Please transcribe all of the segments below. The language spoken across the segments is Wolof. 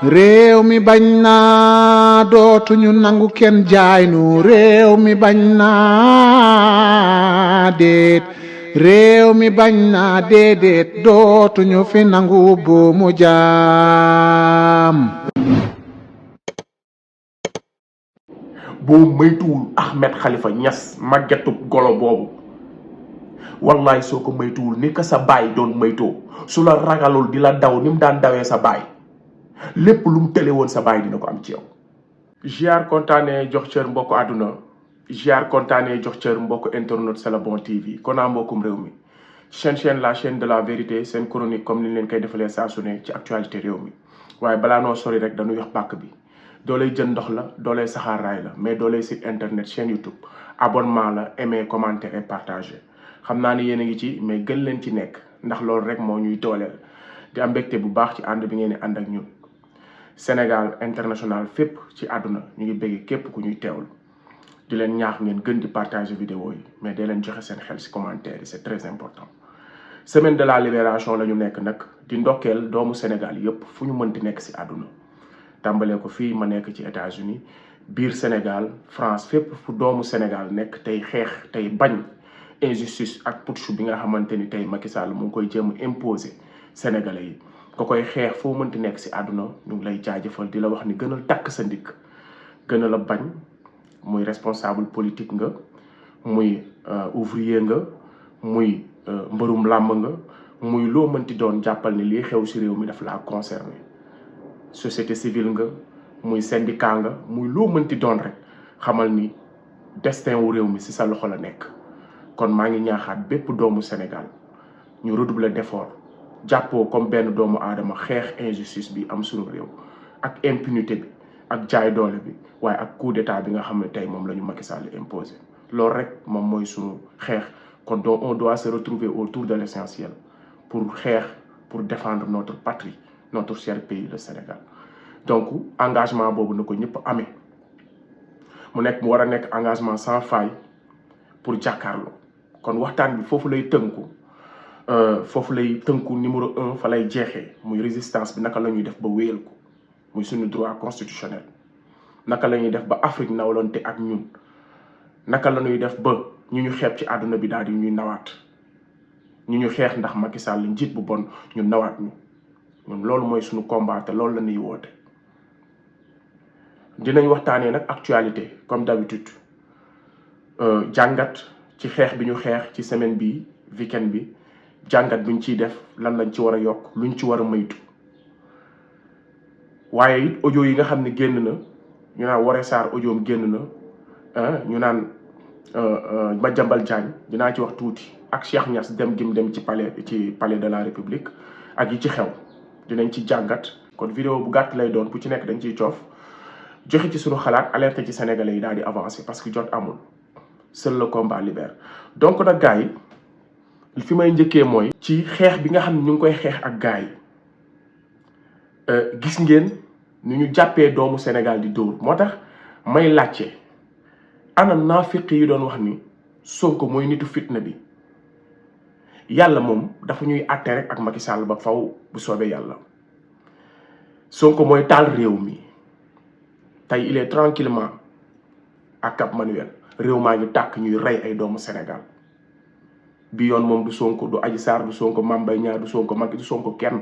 réew mi bañ naa dootuñu nangu kenn jaay nu réew mi bañ naa déet réew mi bañ naa déedéet dootuñu fi nangu buumu jaam. boo moytuwul Ahmed Khalifa Niass màggetu golo boobu wallaay soo ko moytuwul ni ko sa baay doon moytoo su la ragalul di la daw ni mu daan dawee sa baay lépp lu mu tële woon sa baay dina ko am ci yow. ziar kontaanee jox cër mbokk àdduna ziar kontaanee jox cër mbokk internet C'est le bon TV kon naa mbokkum réew mi chaîne la chaîne de la vérité seen chronique comme ni leen koy defalee saa su ne ci actualité réew mi waaye balaa noo sori rek dañuy wax bàkk bi. dooley jën ndox la dooley saxaaraay la mais dooley site internet chaîne YouTube abonnement la aimer commenter et partager xam naa ni yéen a ngi ci mais gën leen ci nekk ndax loolu rek moo ñuy dooleel di am mbégte bu baax ci ànd bi ngeen di ànd ak ñun. Sénégal international fépp ci àdduna ñu ngi bëgg képp ku ñuy teewlu di leen ñaax ngeen gën di partager vidéo yi mais day leen joxe seen xel ci commentaire yi c'est très important. semaine de la libération la ñu nekk nag di ndokkeel doomu Sénégal yépp fu ñu mënti nekk ci àdduna. tàmbalee ko fii ma nekk ci États-Unis biir Sénégal France fépp fu doomu Sénégal nekk tey xeex tey bañ injustice ak putsch bi nga xamante ni tey Macky Sall mu ngi koy jéem a imposer Sénégalais yi ko koy xeex foo mënti nekk ci àdduna ñu ngi lay jaajëfal di la wax ni gënal takk sa ndigg gënal a bañ muy responsable politique nga muy ouvrier nga muy mbërum làmb nga muy loo mënti doon jàppal ni lii xew ci réew mi daf laa concerné. société civile nga muy syndicat nga muy loo mënti doon rek xamal ni destin wu réew mi ci sa loxo la nekk kon maa ngi ñaaxaat bépp doomu Sénégal ñu redoubler d'effort jàppoo comme benn doomu aadama xeex injustice bi am suñu réew ak impunité bi ak jaay doole bi waaye ak coup d'état bi nga xam ne tey moom la ñu Macky Sall imposé loolu rek moom mooy suñu xeex kon donc on doit se retrouver autour de l'essentiel pour xeex pour défendre notre patrie notre cher pays le Sénégal donc engagement boobu na ko ñëpp amee mu nekk mu war a nekk engagement sans faille pour jàkkaarloo kon waxtaan bi foofu lay tënku numéro 1 fa lay jeexee muy résistance bi naka la ñuy def ba wéyal ko muy suñu droit constitutionnel naka la ñuy def ba Afrique nawlante ak ñun naka la ñuy def ba ñu xeeb ci àdduna bi daal di ñuy nawaat ñu xeex ndax Macky Sall njiit bu bon ñu nawaat ñu ñun loolu mooy suñu combat te loolu la ñuy woote. dinañ waxtaanee nag actualité comme d'habitude jàngat ci xeex bi ñu xeex ci semaine bi weekend bi jàngat bi ñu ciy def lan lañ ci war a yokk luñ ci war a moytu waaye it audio yi nga xam ne génn na ñu naan Woré Sarr audioom génn na ñu naan Madiambal Diagne dinaa ci wax tuuti ak Cheikh Niass dem gim dem ci palais de la République ak yi ci xew dinañ ci jàngat kon vidéo bu gàtt lay doon bu ci nekk dañ ciy coof joxe ci suñu xalaat alerte ci sénégalais yi daal di avancer parce que jot amul seul le combat libère donc nag gars yi fi may njëkkee mooy ci xeex bi nga xam ne ñu ngi koy xeex ak gars yi gis ngeen ni ñu jàppee doomu Sénégal di dóor moo tax may laajte ana naafiq yi doon wax ni Sonko mooy nitu fitna bi yàlla moom dafa ñuy àtte rek ak Macky Sall ba faw bu soobee yàlla Sonko mooy taal réew mi tey il est tranquillement à Cap Manuel réew maa ngi tàkk ñuy rey ay doomu Sénégal bi yoon moom du Sonko du Adji Sarr du Sonko Mame Mbaye Niang du Sonko Macky du Sonko kenn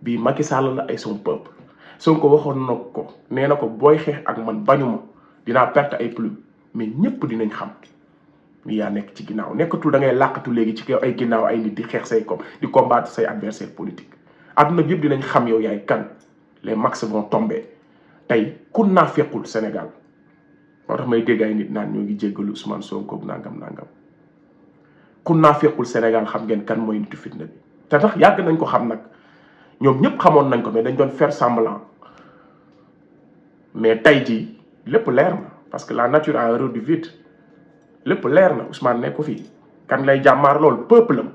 bii Macky Sall la ay son peuple Sonko waxoon na ko nee na ko booy xeex ak man bañuma dinaa perte ay plume mais ñëpp dinañ xam ni yaa nekk ci ginnaaw nekkatul da ngay làqatu léegi ci kaw ay ginnaaw ay nit di xeex say comme di combattre say adversaire politique adduna bi yëpp dinañ xam yow yaay kan les max vont tomber tey ku naa fekkul Sénégal moo tax may dégg ay nit naan ñoo ngi jéggalu Ousmane Sonko nangam ku naa fekkul Sénégal xam ngeen kan mooy nitu fitna bi te tax yàgg nañ ko xam nag ñoom ñëpp xamoon nañ ko mais dañ doon faire semblant mais tey jii lépp leer na parce que la nature a horreur du vide lépp leer na Ousmane nekk ko fii kan lay jàmmaar loolu peuple am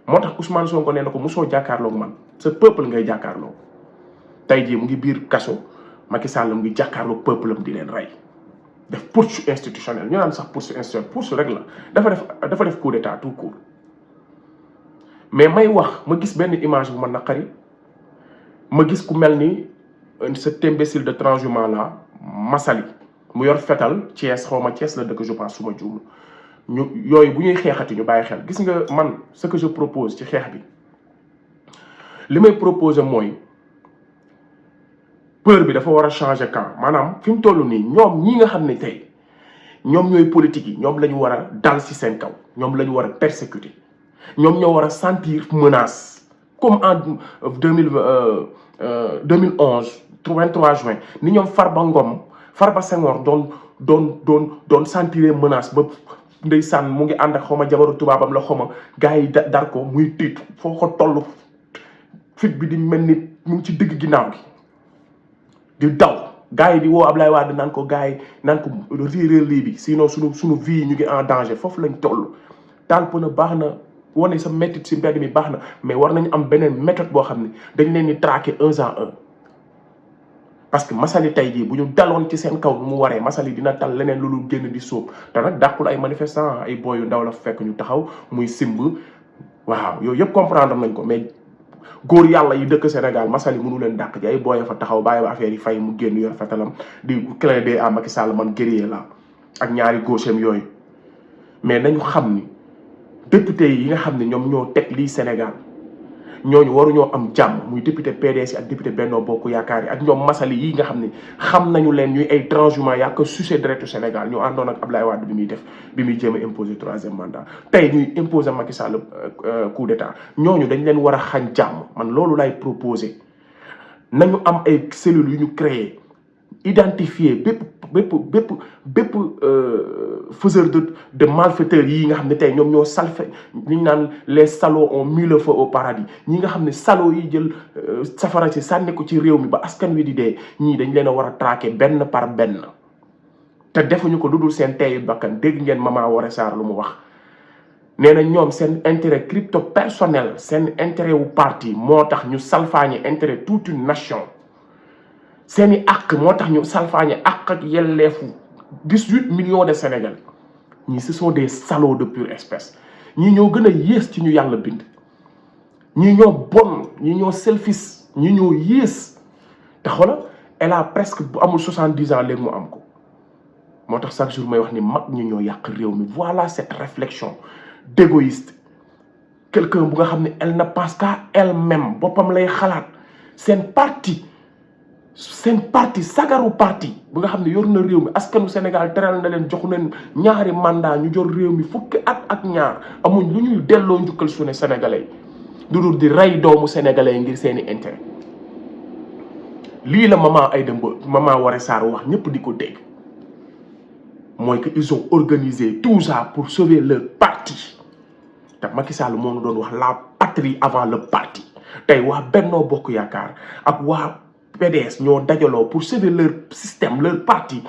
moo tax Ousmane Sonko nee na ko mosoo jàkkaarloog man sa peuple ngay jàkkaarloo tey jii mu ngi biir kaso Macky Sall mu ngi jàkkaarloog peuple am di leen rey def putsch institutionnel ñu naan sax putsch institutionnel putsch rek la dafa def coup d'état tout court mais may wax ma gis benn image bu ma naqari ma gis ku mel ni cet imbécile de transhumant là Massaly mu yor fetal Thiès xawma Thiès la dëkk je pense suma juum ñu yooyu bu ñuy xeexati ñu bàyyi xel gis nga man ce que je propose ci xeex bi li may proposer mooy peur bi dafa war a changer camp maanaam fi mu toll nii ñoom ñi nga xam ne tey ñoom ñooy politique yi ñoom la ñu war a dal ci seen kaw ñoom la ñu war a persécuter ñoom ñoo war a sentir menace comme en 2011 23 juin ni ñoom Farba Ngom Farba Senghor doon sentir menace ba ndeysaan mu ngi ànd ak xawma jabaru tubaabam la xawma gars yi dar ko muy tiit foo ko toll fit bi di mel ni mu ngi ci digg ginnaaw gi di daw gars yi di woo Ablaye Wade naan ko gars yi naan ko réeréer lii bi sinon suñu vie ñu ngi en danger foofu lañ toll taal pëna baax na wane sa méthode si mbedd mi baax na mais war nañu am beneen méthode boo xam ne dañ leen di traquer un à un parce que Massaly tey jii bu ñu daloon ci seen kaw mu waree Massaly dina tal leneen lu génn di sóob te nag dàqul ay manifestants ay boy yu ndaw la fekk ñu taxaw muy simb waaw yooyu yëpp comprendre nañ ko mais góor yàlla yi dëkk Sénégal Massaly mënu leen dàq ji ay boy fa taxaw bàyyi ba affaire yi fay mu génn yor fetalam di clé de à Macky Sall man guerrier la ak ñaari gauchem yooyu mais nañu xam ni député yi nga xam ne ñoom ñoo teg lii Sénégal ñooñu waruñoo am jàmm muy député PDS ak député Benno Bokk Yaakaar yi ak ñoom Massaly yi nga xam ne xam nañu leen ñuy ay transhumants yaa ko sucé deretu Sénégal ñu àndoon ak Ablaye Wade bi muy jéem a imposer 3e mandat tey ñuy imposer Macky Sall coup d'état ñooñu dañ leen war a xañ jàmm man loolu lay proposer nañu am ay cellules yu ñu créer identifier bépp faiseur de malfaiteurs yi nga xam ne tey ñoom ñoo salfe li ñu naan les salauds ont mis le feu au paradis ñi nga xam ne salauds yi jël safara si sànni ko ci réew mi ba askan wi di dee ñii dañ leen a war a traquer benn par benn te defuñu ko lu dul seen teeyu bakkan dégg ngeen Mama Woré Sarr lu mu wax nee na ñoom seen intérêt crypto personnel seen intérêt wu parti moo tax ñu salfaañe intérêt toute une nation seeni àq moo tax ñu salfaañe àq ak yelleefu 18 millions de Sénégalais ñii ce sont des salauds de pure espèce ñii ñoo gën a yées ci ñu yàlla bind ñii ñoo bon ñii ñoo selfish ñii ñoo yées te xoola elle a presque bu amul 70 ans léegi mu am ko moo tax chaque jour may wax ni mag ñi ñoo yàq réew mi voilà cette réflexion d'égoïste quelqu'un bu nga xam ne elle ne pense qu'à elle-même boppam lay xalaat seen parti sagaru parti bu nga xam ne yor na réew mi askanu Sénégal teral na leen joxu leen ñaari mandat ñu jor réew mi fukki at ak ñaar amuñ lu ñuy delloo njukkal suñu sénégalais du dul di rey doomu sénégalais ngir seeni intérêt lii la Mama Woré Sarr wax ñëpp di ko dégg mooy que ils ont organisé tout ça pour sauver leur parti te Macky Sall moo ngi doon wax la patrie avant le parti tey waa Benno Bokk Yaakaar ak waa PDS ñoo dajaloo pour sauver leur système leur parti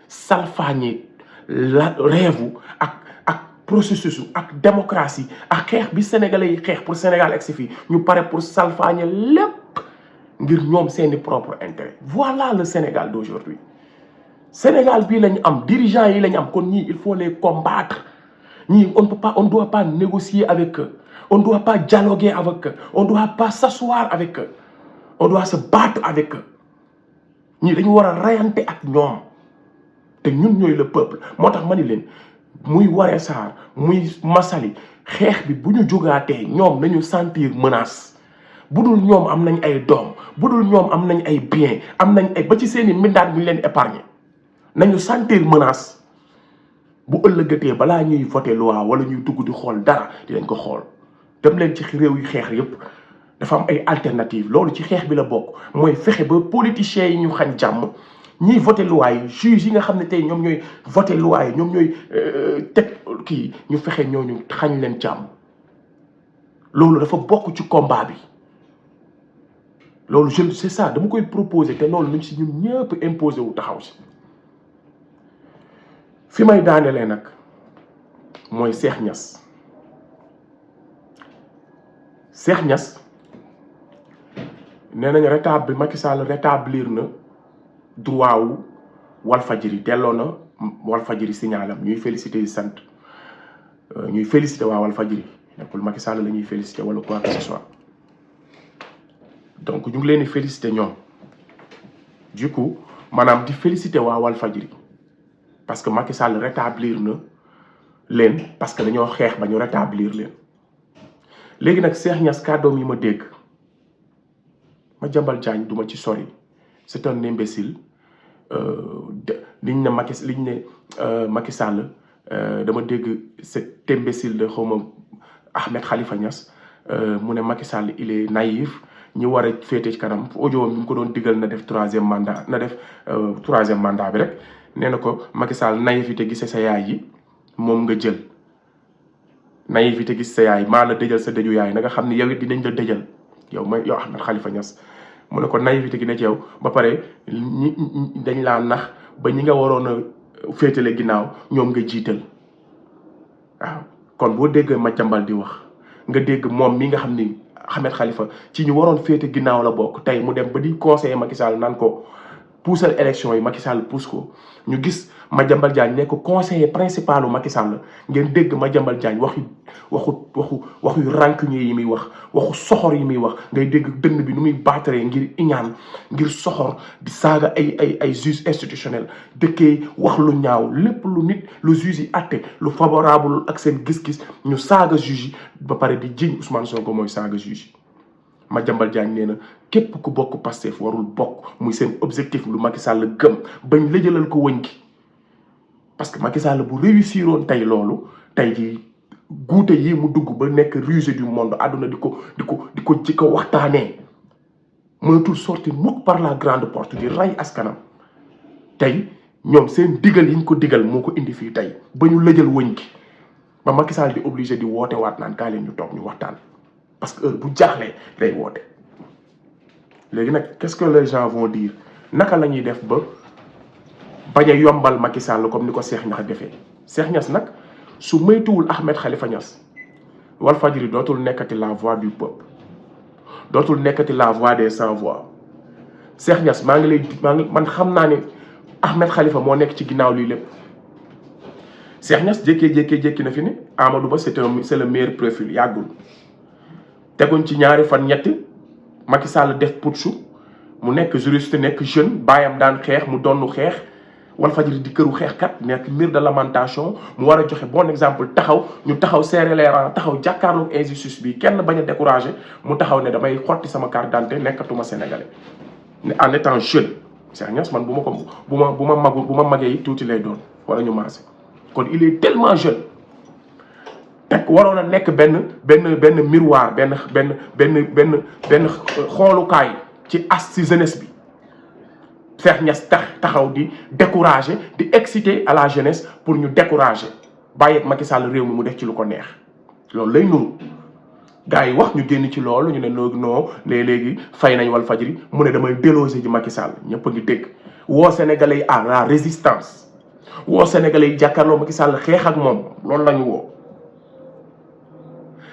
salfaañe la rêve ak processus ak démocratie ak xeex bi sénégalais yi xeex pour Sénégal egsi fii ñu pare pour salfaañe lépp ngir ñoom seeni propre intérêt voilà le Sénégal d'aujourd'hui Sénégal bii lañu am dirigeants yi lañu am kon ñii il faut les combattre ñii on ne doit pas négocier avec eux on ne doit pas dialoguer avec eux on ne doit pas s'asseoir avec eux on doit se battre avec eux ñii dañu war a rayante ak ñoom te ñun ñooy le peuple moo tax ma ni leen muy Woré Sarr muy Massaly xeex bi bu ñu jógaatee ñoom nañu sentir menace bu dul ñoom am nañ ay doom bu dul ñoom am nañ ay bien am nañ ay ba ci seeni mbindaan bu ñu leen épargner nañu sentir menace bu ëllëgatee balaa ñuy voter loi wala ñuy dugg di xool dara dinañ ko xool dem leen ci réew yi xeex yépp dafa am ay alternative loolu ci xeex bi la bokk mooy fexe ba politiciens yi ñu xañ jàmm ñiy voter loi yi juges yi nga xam ne tey ñoom ñooy voter loi yi ñoom ñooy teg kii ñu fexe ñooñu xañ leen jàmm loolu dafa bokk ci combat bi loolu c'est ça dama koy proposer te loolu nañ si ñun ñëpp imposer wu taxaw si fi may daanelee nag mooy Cheikh Niass nee nañ Macky Sall rétablir na droit wu Walfadjri delloo na Walfadjri signalam ñuy féliciter di sant ñuy féliciter waa Walfadjri nekkul Macky Sall la ñuy féliciter wala quoi que ce soit donc ñu ngi leen di féliciter ñoom du coup maanaam di féliciter waa Walfadjri parce que Macky Sall rétablir na leen parce que dañoo xeex ba ñu rétablir leen léegi nag Cheikh Niass kàddoom yi ma dégg Madiambal Diagne duma ci sori c'est un imbécile liñ ne Macky Sall dama dégg cet imbécile de xawma Ahmed Khalifa Niass mu ne Macky Sall il est naïf ñi war a féete ci kanam audio bi mu ko doon digal na def troisième mandat bi rek nee na ko Macky Sall naïvité gise sa yaay yi moom nga jël naïvité gis sa yaay maa la dëjal sa dëju yaay na nga xam ne yow it dinañ la dëjal yow Ahmed Khalifa Niass mu ne ko naïvité gi ne ci yow ba pare dañ laa nax ba ñi nga waroon a féetale ginnaaw ñoom nga jiital waaw kon boo déggee Madiambal di wax nga dégg moom mi nga xam ni Ahmed Khalifa ci ñu waroon féete ginnaaw la bokk tey mu dem ba di conseiller Macky Sall naan ko puusal élection yi Macky Sall pousse ko ñu gis Madiambal Diagne nekk conseiller principal u Macky Sall ngeen dégg Madiambal Diagne waxu rancunier yi muy wax waxu soxor yi muy wax ngay dégg dënn bi nu muy battre ngir iñaan ngir soxor di saaga ay juge institutionnel dëkkee wax lu ñaaw lépp lu nit lu juge yi atte lu favorable ak seen gis-gis ñu saaga juge yi ba pare di jiñ Ousmane Sonko mooy saaga juge yi Madiambal Diagne nee na képp ku bokk Pastef warul bokk muy seen objectif lu Macky Sall gëm bañ lëjalal ko wëñ gi parce que Macky Sall bu réussiroon tey loolu tey ji guute yi mu dugg ba nekk rusé du monde àdduna di ko waxtaanee mënatul sorti mukk par la grande porte di rey askanam tey ñoom seen digal yi ñu ko digal moo ko indi fii tey ba ñu lëjal wëñ gi ba Macky Sall di obligé di woote waat naan kaay leen ñu toog ñu waxtaan parce que heure bu jaaxlee day woote léegi nag qu'est-ce que les gens vont dire naka la ñuy def ba bañ a yombal Macky Sall comme ni ko Cheikh Niass defee Cheikh Niass nag su moytuwul Ahmed Khalifa Niass Walfadjri dootul nekkati la voix du peuple dootul nekkati la voix des sans voix Cheikh Niass man xam naa ne Ahmed Khalifa moo nekk ci ginnaaw lii lépp Cheikh Niass jékkee na fi ne Amadou Ba c'est le meilleur profil yàggul teguñ ci ñaari fan ñetti Macky Sall def putsch mu nekk juriste nekk jeune baayam daan xeex mu donnu xeex Walfadjri di këru xeexkat nekk mur de lamentation mu war a joxe bon exemple ñu taxaw serrer les rangs taxaw jàkkaarloog injustice bi kenn bañ a découragé mu taxaw ne damay xotti sama carte d'identité nekkatuma sénégalais en étant jeune Cheikh Niass man bu ma magee yi tuuti lay doon wala ñu maase kon il est tellement jeune teg waroon a nekk benn miroir benn xoolukaay ci jeunesse bi Cheikh Niass taxaw di décourager di exciter à la jeunesse pour ñu décourager bàyyi ak Macky Sall réew mi mu def ci lu ko neex loolu lay nuru gars yi wax ñu génn ci loolu ñu ne non léegi fay nañ Walfadjri mu ne damay déloger ji Macky Sall ñëpp a ngi dégg woo Sénégalais yi à la résistance woo Sénégalais yi jàkkaarloo Macky Sall xeex ak moom loolu la ñu woo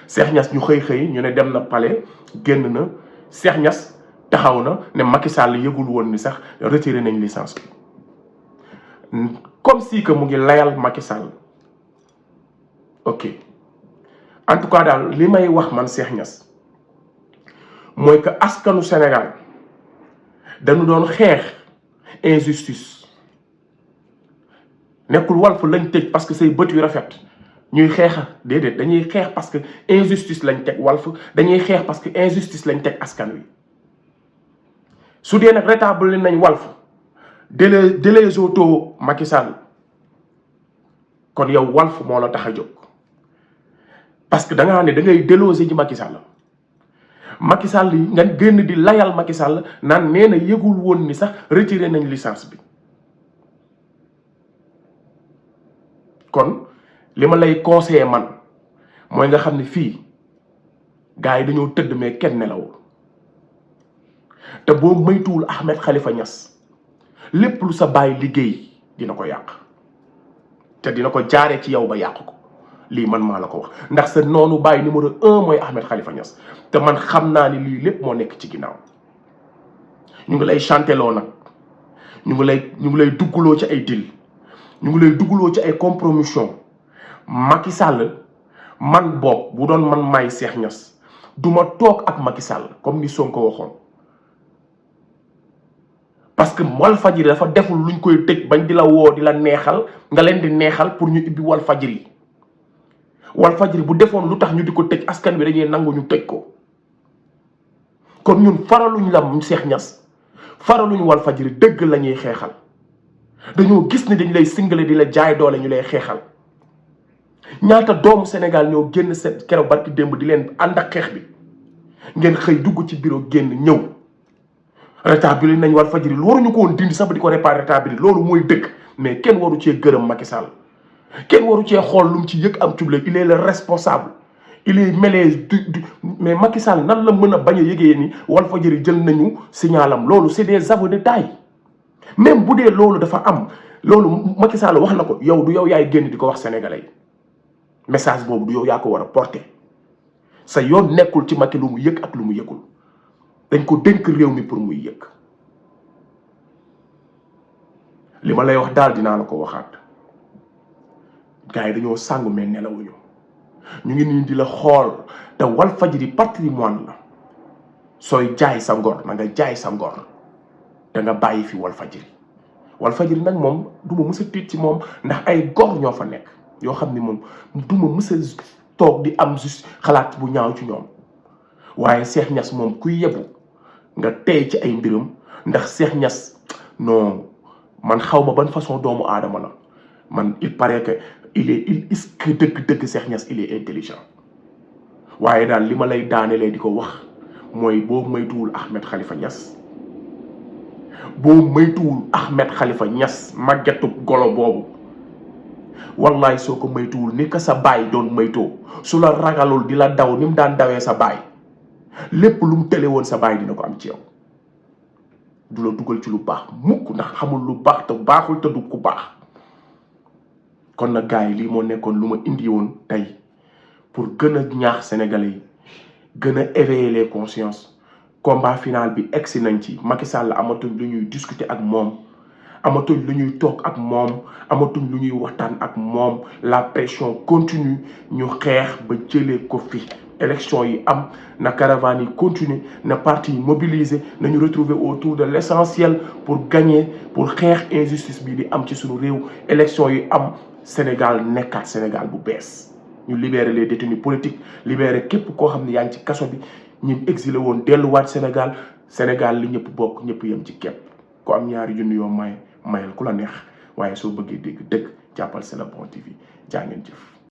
Cheikh Niass ñu xëy ñu ne dem na palais génn na Cheikh Niass taxaw na ne Macky Sall yëgul woon ni sax retiré nañ licence bi comme si que mu ngi layal Macky Sall ok en tout cas daal li may wax man Cheikh Niass mooy que askanu Sénégal dañu doon xeex injustice nekkul Walf lañ tëj parce que say bët yu rafet ñuy xeexa déedéet dañuy xeex parce que injustice lañ teg Walf dañuy xeex parce que injustice lañ teg askan wi su dee nag rétablir nañ Walf délais auto Macky Sall kon yow Walf moo la tax a jóg parce que da ngaa ne da ngay déloger ji Macky Sall Macky Sall yi nga génn di layal Macky Sall naan nee na yëgul woon ni sax retiré nañ licence bi kon li ma lay conseiller man mooy nga xam ne fii gars yi dañoo tëdd mais kenn nelawul te boo moytuwul Ahmed Khalifa Niass lépp lu sa bàyyi liggéey dina ko yàq te dina ko jaaree ci yow ba yàq ko lii man maa la ko wax ndax sa noonu bàyyi numéro 1 mooy Ahmed Khalifa Niass te man xam naa ni lii lépp moo nekk ci ginnaaw ñu ngi lay chanteloo nag ñu ngi lay duggloo ci ay deal ñu ngi lay duggloo ci ay compromission Macky Sall man boog bu doon man maay Cheikh Niass du ma toog ak Macky Sall comme ni Sonko waxoon parce que Walfadjri dafa deful luñ koy tëj bañ di la woo di la neexal nga leen di neexal pour ñu ibbi Walfadjri bu defoon lu tax ñu di ko tëj askan bi dañuy nangu ñu tëj ko. kon ñun faraluñ la Cheikh Niass faraluñ Walfadjri dëgg la ñuy xeexal dañoo gis ne dañ lay singale di la jaay doole ñu lay xeexal ñaata doomu Sénégal ñoo génn seen keroog barki démb di leen ànd ak xeex bi ngeen xëy dugg ci bureau génn ñëw rétablir nañ Walfadjri waruñu ko woon dindi sax ba di ko rétablir loolu mooy dëgg mais kenn waru cee gërëm Macky Sall kenn waru cee xool lu mu ci yëg am cuble il est le responsable il est mêlé mais Macky Sall nan la mën a bañ a yëgee ni Walfadjri jël nañu signalam loolu c'est des aveux de taille même bu dee loolu dafa am loolu Macky Sall wax na ko yow du yow yaay génn di ko wax sénégalais yi message boobu du yow yaa ko war a porter sa yoon nekkul ci Macky lu mu yëg ak lu mu yëgul dañ ko dénk réew mi pour muy yëg li ma lay wax daal dinaa la ko waxaat gars yi dañoo sàngu mais nelawuñu ñu ngi nii di la xool te Walfadjri patrimoine la sooy jaay sa ngor na nga jaay sa ngor da nga bàyyi fi Walfadjri nag moom du ma mës a tiit ci moom ndax ay gor ñoo fa nekk yoo xam ni moom du ma mës a toog di am juste xalaat bu ñaaw ci ñoom waaye Cheikh Niass moom kuy yebu nga tey ci ay mbiram ndax Cheikh Niass non man xaw ma ban façon doomu aadama la man il paraît que est-ce que dëgg Cheikh Niass il est intelligent waaye daal li ma lay daanelee di ko wax mooy boo moytuwul Ahmed Khalifa Niass màggetu golo boobu wallaay soo ko moytuwul ni ka sa baay doon moytoo su la ragalul di la daw ni mu daan dawee sa baay lépp lu mu tële woon sa baay dina ko am ci yow du la dugal ci lu baax mukk ndax xamul lu baax te baaxul te du ku baax. kon nag gars yi lii moo nekkoon lu ma indi woon tey pour gën a ñaax sénégalais yi gën a éveiller les consciences combat final bi egsi nañ ci Macky Sall amatuñ lu ñuy discuter ak moom amatuñ lu ñuy toog ak moom amatuñ lu ñuy waxtaan ak moom la pression continue ñu xeex ba jëlee ko fi élection yi am na caravane yi continue na parti yi mobiliser nañu retrouver autour de l'essentiel pour gagner pour xeex injustice bi di am ci suñu réew élection yi am Sénégal nekkaat Sénégal bu bees ñu libérer les détenus politiques libérer képp koo xam ne yaa ngi ci kaso bi ñu exilé woon delluwaat Sénégal li ñëpp bokk ñëpp yem ci képp ku am ñaari junni yoo mayal ku la neex waaye soo bëggee dégg dëgg jàppal C'est le Bon TV jaa ngeen jëf